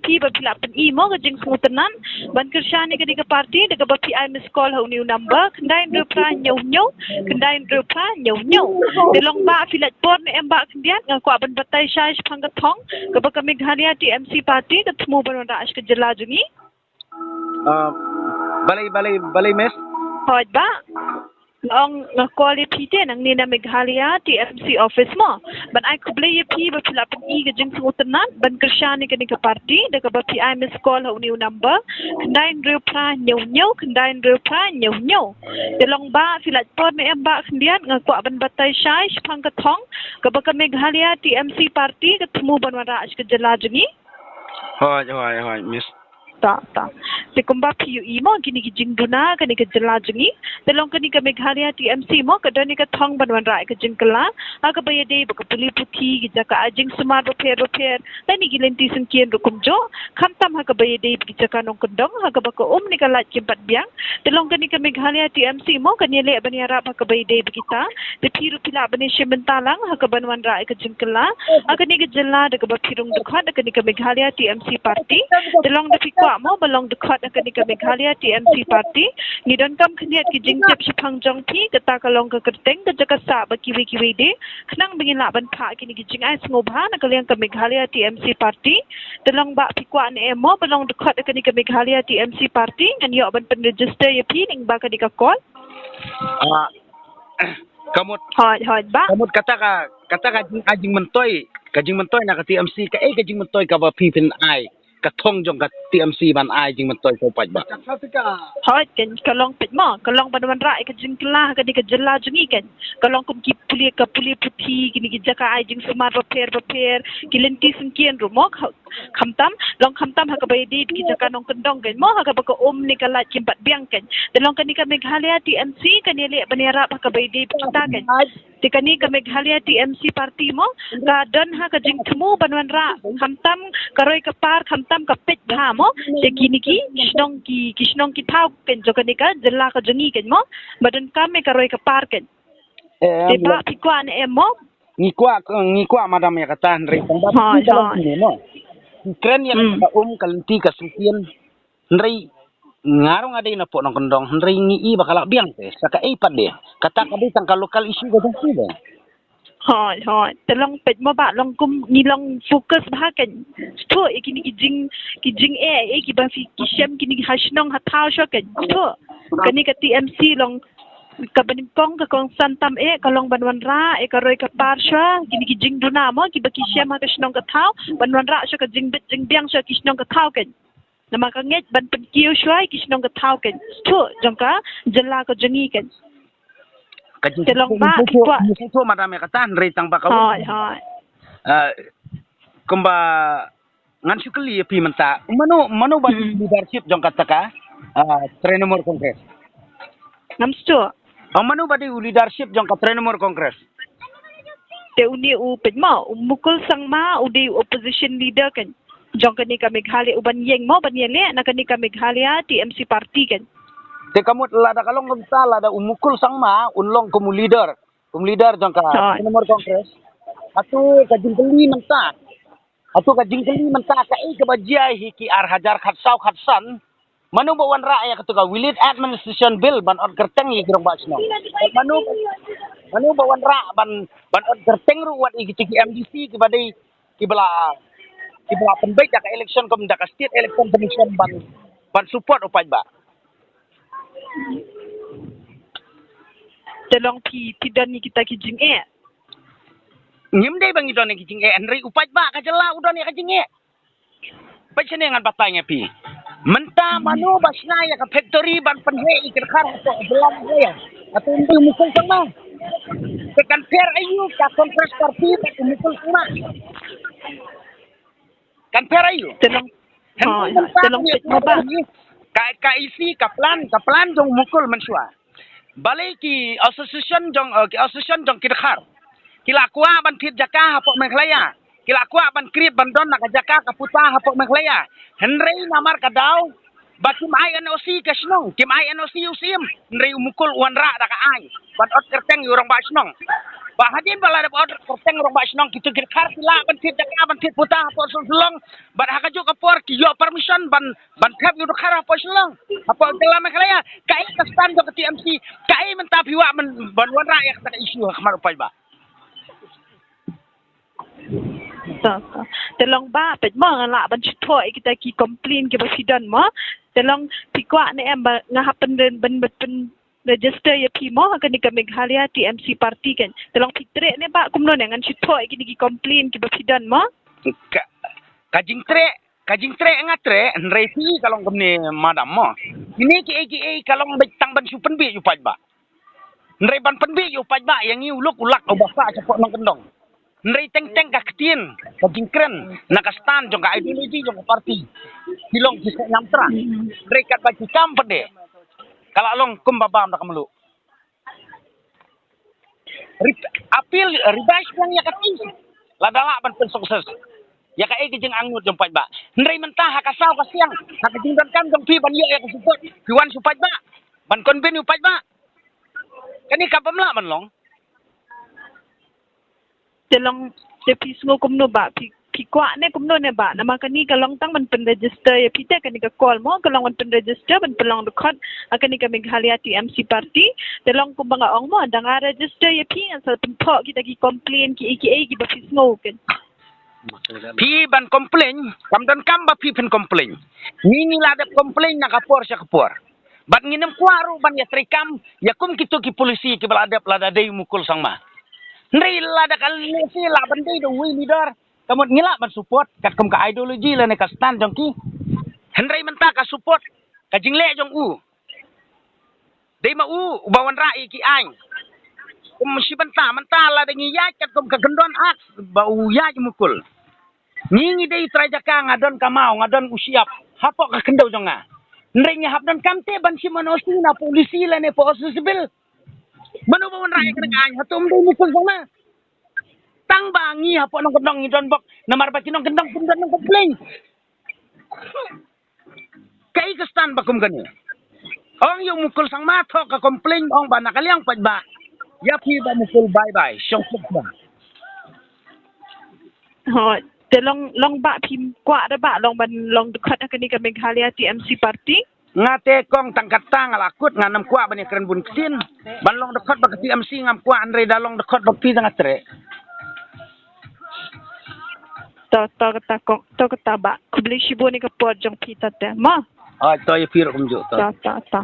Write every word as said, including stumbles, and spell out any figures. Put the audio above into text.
phi ba phi lah pyni mo ka jingsngewtynnat ban kyrshan ïa kane ka party da kaba phi ai miss call ha une u number khyndai hynriew phra hynñiew hynñiew khyndai hynriew phra hynñiew hynñiew. Te long ba phi lah por ne em ba khyndiat, nga kwah ban batai shai shaphang ka thong kaba ka Meghalaya T M C party ka thmu ban wanrah sha ka jylla jong ngi. Ah, balei, balei, balei, miss? Hooid bah. Nga ong nga call ïa phi te nangne na Meghalaya T M C office mo, ban ai khublei ïa phi ba phi lah pyni ka jingsngewtynnat ban kyrshan ïa kane ka party da kaba phi ai miss call ha une u number khyndai hynriew phra hynñiew hynñiew khyndai hynriew phra hynñiew hynñiew. Te long ba phi lah por ne em ba khyndiat, nga kwah ban batai shai shaphang ka thong kaba ka Meghalaya T M C party ka thmu ban wanrah sha ka jylla jong ngi. Hooid, hooid, hooid, miss. Ta, ta. Te kumba phi ïohi mo kine ki jingduna kane ka jylla jong ngi. Te long kane ka Meghalaya T M C mo ka don ïa ka thong ban wanrah ïa ka jingkylla ha kaba ïadei bad ka pule puthi, ki jaka ai jingsumar bapher bapher, lane ki lynti syngkien ruh kumjuh, khamtam ha kaba ïadei bad ki jaka nongkyndong ha kaba ka um ne ka lait kim pat biang. Te long kane ka Meghalaya T M C mo kan ïaleh ban ïarap ha kaba ïadei bad kita. Te phi ruh phi lah ban ïashim bynta lang ha kaban wanrah ïa ka jingkylla ha kane ka jylla da kaba phi rung dkhot ha kane ka Meghalaya T M C party. Te long da phi kwah mo ba long dkhot ha kane ka Meghalaya T M C party, ngi donkam khyndiat ki jingtip shaphang jong phi, kata ka long ka kyrteng, ka jaka sah bad kiwei kiwei de, khnang ba ngin lah ban phah kine ki jingai sngewbha na ka liang ka Meghalaya T M C party. Te long ba phi kwah ne em mo ba long dkhot ha kane ka Meghalaya T M C party, ngan ïoh ban pynregister ïa phi lyngba kane ka call. Ah, ka mut, Hooid, hooid bah. Ka mut kata ka, kata ka jing, ka jingmyntoi, ka jingmyntoi na ka T M C, kaei ka jingmyntoi kaba phi phin ai, ka thong jong ka T M C ban ai jingmyntoi sha u paidbah? Hooid, kan ka long peit mo, ka long ban wanrah ïa ka jingkylla ha kane ka jylla jong ngi kan. Ka long kum ki pule, ka pule puthi, kine ki jaka ai jingsumar bapher bapher, ki lynti syngkien ruh mo, kha-, khamtam, long khamtam ha kaba ïadei bad ki jaka nongkyndong kan mo, ha kaba ka um ne ka lait kim pat biang kan. Te long kane ka Meghalaya T M C kan ïaleh ban ïarap ha kaba ïadei bad kita kan. Te kane ka Meghalaya T M C party mo ka don ha ka jingthmu ban wanrah khamtam ka roi ka par, khamtam ka peit bha mo sha kine ki shnong, ki, ki shnong ki thaw kan jong kane ka jylla ka jong ngi kan mo, ba donkam ïa ka roi ka par kan. Te ba phi kwah ne em mo? Ngi kwah, ngi kwah madam ïa kata, hynrei tang ba phi kwah ne mo? Kren ïa ka um ka lynti ka syngkien, hynrei nga ruh nga dei na pdeng nongkyndong, hynrei ngi i ba ka lah biang te sa kaei pat de. Kata ka dei tang ka local issue ka jong phi de. Hooid, hooid. Te long peit mo bah, long kum ngi long focus bha kan. Shuh ïa kine ki jing, ki jingeh, eh, kiba phi, ki shem kine ha shnong ha thaw shuh kan. Shuh. Kane ka T M C long kaba nyngkong ka kongsan tam eh, ka long ban wanrah eh ka roi ka par shuh kine ki jingduna mo kiba ki shem ha ka shnong ka thaw, ban wanrah shuh ka jingbit jingbiang shuh ki shnong ka thaw kan. Namar ka ngeit ban pynkiew shuh ki shnong ka thaw kan. Shuh jong ka jylla ka jong ngi kan. Te long ba ki kwah. Shuh madam ïa kata, hynrei tang ba ka. Hooid, hooid. Kumba ngan shu kylli ïa phi mynta, mano, mano ba dei u leadership jong kata ka, ah, Trinamool Congress? Ngam sngewthuh. Oh, mano ba dei u leadership jong ka Trinamool Congress? Te une u peit mo, u Mukul Sangma u dei u opposition leader kan jong kane ka Meghalaya, u ban ïeng mo ban ïaleh na kane ka Meghalaya T M C party kan. Te ka mut lada ka long kumta, lada u Mukul Sangma un long kum u leader, kum leader jong ka Trinamool Congress. Hato ka jingkylli mynta, hato ka jingkylli mynta, kaei kaba jia hi ki ar hajar khatsaw khatsan? Mano ba wanrah ïa katu ka Village Administration Bill ban ot kyrteng ïa ki rangbah shnong? Mano, mano ba wanrah ban, ban ot kyrteng ruh wat ïa kitu ki M D C kiba dei, kiba la, kiba la pynbeit da ka election kum da ka State Election Commission ban, ban support u paidbah? Te long phi, phi don ïa kita ki jingeh? Ngim dei ba ngi don ïa ki jingeh, hynrei u paidbah ka jylla u don ïa ka jingeh. Peit shane ngan batai ïa phi. Mynta mano ba shna ïa ka factory ban pynheh ïa ki dkhar hapoh jylla Meghalaya? Hato ym dei u Mukul Sangma? Te kan pher aïu ka Congress Party bad u Mukul Sangma? Kan pher aïu? Ka, ka isi ka plan, ka plan jong u Mukul mynshuwa. Balei ki association jong, eh, ki association jong ki dkhar ki la kwah ban thied jaka hapoh Meghalaya, ki la kwah ban krip ban don na ka jaka ka puta hapoh Meghalaya. Hynrei namar ka daw ba kim ai N O C ka shnong, kim ai N O C u Syiem, hynrei u Mukul u wanrah da ka aiñ ban ot kyrteng ïa u rangbah shnong. Ba hadien ba la dep ot kyrteng u rangbah shnong, kitu ki dkhar ki lah ban thied jaka, ban thied puta hapoh Shillong, bad ha kajuh ka por ïoh permission ban, ban thep ïa u Dkhar hapoh Shillong, hapoh jylla Meghalaya. Kaei ka stand jong ka T M C? Kaei mynta phi wad ban, ban wanrah ïa kata ka issue ha khmat u paidbah? To, to. Te long ba peit mo, nga lah ban shu thoh ïa kita ki complain kiba phi don mo. Te long phi kwah ne em ba nga hap pyn, ban, ban pyn register ïa phi mo ha kane ka Meghalaya T M C party kan? Te long phi treh ne ba kumno ne, ngan shu thoh ïa kine ki complain kiba phi don mo. Ka, ka jingtreh, ka jingtreh nga treh, hynrei phi ka long kumne madam mo. Kine kiei kiei ka long beit tang ban shu pynbiej ïa u paidbah. Hynrei ban pynbiej ïa u paidbah, ïa ngi u lok u lak uba sah shapoh nongkyndong. Hynrei teng teng ka ktien, ka jingkren na ka stand jong ka ideology jong ka party, ki long ki seh ñiamtra. Hynrei katba ki kam pat de, ka la long kumba bam da ka mluh. Re-, appeal, revise biang ïa ka case, lada lah ban pynsuccess ïa kaei ka jingangnud jong u paidbah. Hynrei mynta ha ka saw ka siang, ha ka jingdonkam jong phi ban ïoh ïa ka support, phi wan sha u paidbah ban convince u paidbah. Kane ka bym lah ban long. Te long, te phi sngew kumno ba, phi, phi kwah ne kumno ne ba? Namar kane ka long tang ban pynregister ïa phi, te kane ka call mo ka long ban pynregister, ban pynlong dkhot ha kane ka Meghalaya T M C party. Te long kumba nga ong mo, da nga register ïa phi, ngan sa pynthoh kita ki complain kiei kiei kiba phi sngew kan. Phi ban complain, kam donkam ba phi phin complain. Ngi, ngi la dep complain na ka por sha ka por. Bad ngin ym kwah ruh ban ïa treikam ïa kum kito ki policy kiba la dep lada dei u Mukul Sangma. Hynrei lada ka lehse lah ban dei da uwei u leader, ka mut ngi lah ban support katkum ka ideology lane ka stand jong ki. Hynrei mynta ka support, ka jingleh jong u, dei ma u uba wanrah ïa ki aiñ. Kum shi bynta, mynta lada ngi ïaid katkum ka kyndon Act ba u ïaid u Mukul. Ngi, ngi dei trai jaka, nga don ka maw, nga don u shyiap hapoh ka khyndew jong nga. Hynrei ngi hap donkam te ban shim N O C na police lane po O C civil. Mano ba wanrah ïa kane ka aiñ? Hato ym dei u Mukul Sangma? Tang ba ngi hapoh nongkyndong ngi don bok, namar ba ki nongkyndong pun don nongkyndong. Kaei ka stand ba kum kane? Ong ïa u Mukul Sangma, thoh ka complain, ong ba na ka liang paidbah, ïa phi Bah Mukul bye bye, shong suk ba. Ho, te long, long ba phi kwah da ba long ban long dkhot ha kane ka Meghalaya T M C party? Nga te kong tang kata nga la kut, ngam kwah ban ïa kren bun ktien. Ban long dkhot bad ka T M C ngam kwah, hynrei da long dkhot bad phi da nga treh. To, to kata kong, to kata ba. Khublei shibun ïa ka por jong phi te mo. Ai, to ïa phi ruh kumjuh to. To, to, to.